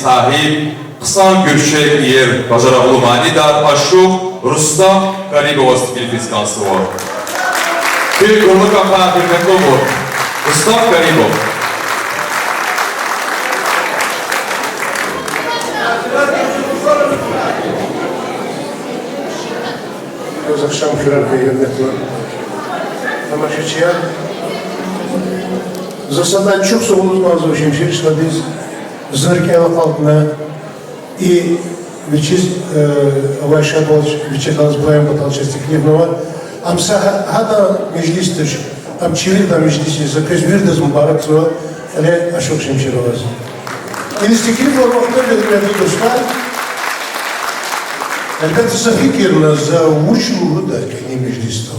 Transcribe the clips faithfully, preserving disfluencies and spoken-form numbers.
Сагьиб, хъсан гуьрчег иер бажарагълу манидар, ашукь Рустам Карибоваз теклифиз кӀанзава. Куь гурлукай гьуьрметлубур, Рустам Карибов. Квез ахшам хийир, гьуьрметлу тамашачияр. За садан чухсагъул лугьузва Шемшир стхадиз, зи рикӀел акъалтна, и вичиз, э, авай шадвал вичи галаз поэма патал чаз теклифнава. Ам са гьа-, гьадан межлис туш, ам чи виридан межлис я, за квез виридаз мубаракзава, кьиле ашукь Шемшир аваз. Иниз теклиф авур вахтунда, гьуьрметлу дустар, гьелбетда, за фикирна, за вуч лугьуда къенин межлисда.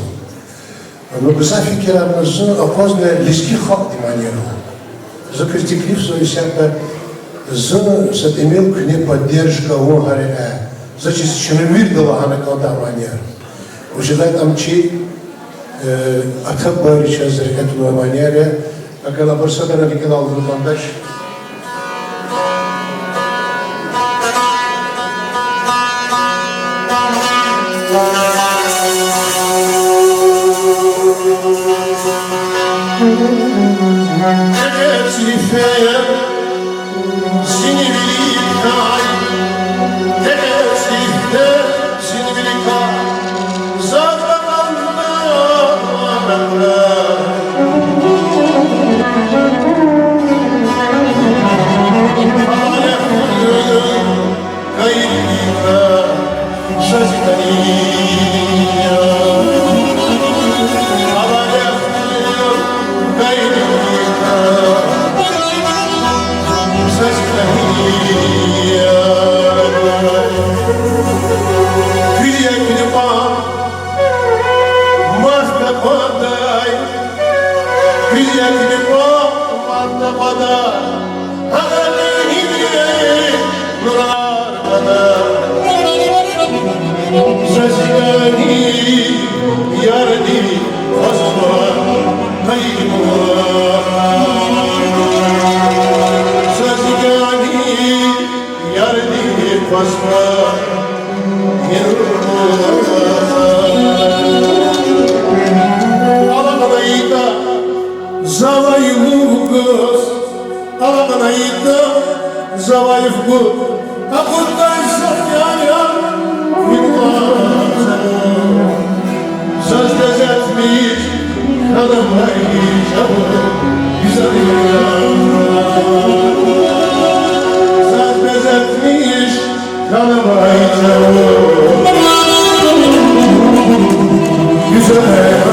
Ну, гзаф фикирарна зун акъвазна лезги халкьдин манера. За квез теклифзава исятда зун са тӀимил куьне поддержка авун гьа рекье. За чиз чна вирида лагьана кӀанда манера. Вучиз лагьайтӀа ам чи, э, ата-бубайри чаз рекье тунвай манера я. Акьван абур садани рикӀелай алудна кӀандач. АлакьнайтӀа завай вугуз, алакьнайтӀа завай вугуз, акъуддай са яр, заз безетмиш хьанвай чӀавуз, гуьзел яр. Заз безетмиш хьанвай чӀавуз, гуьзел яр.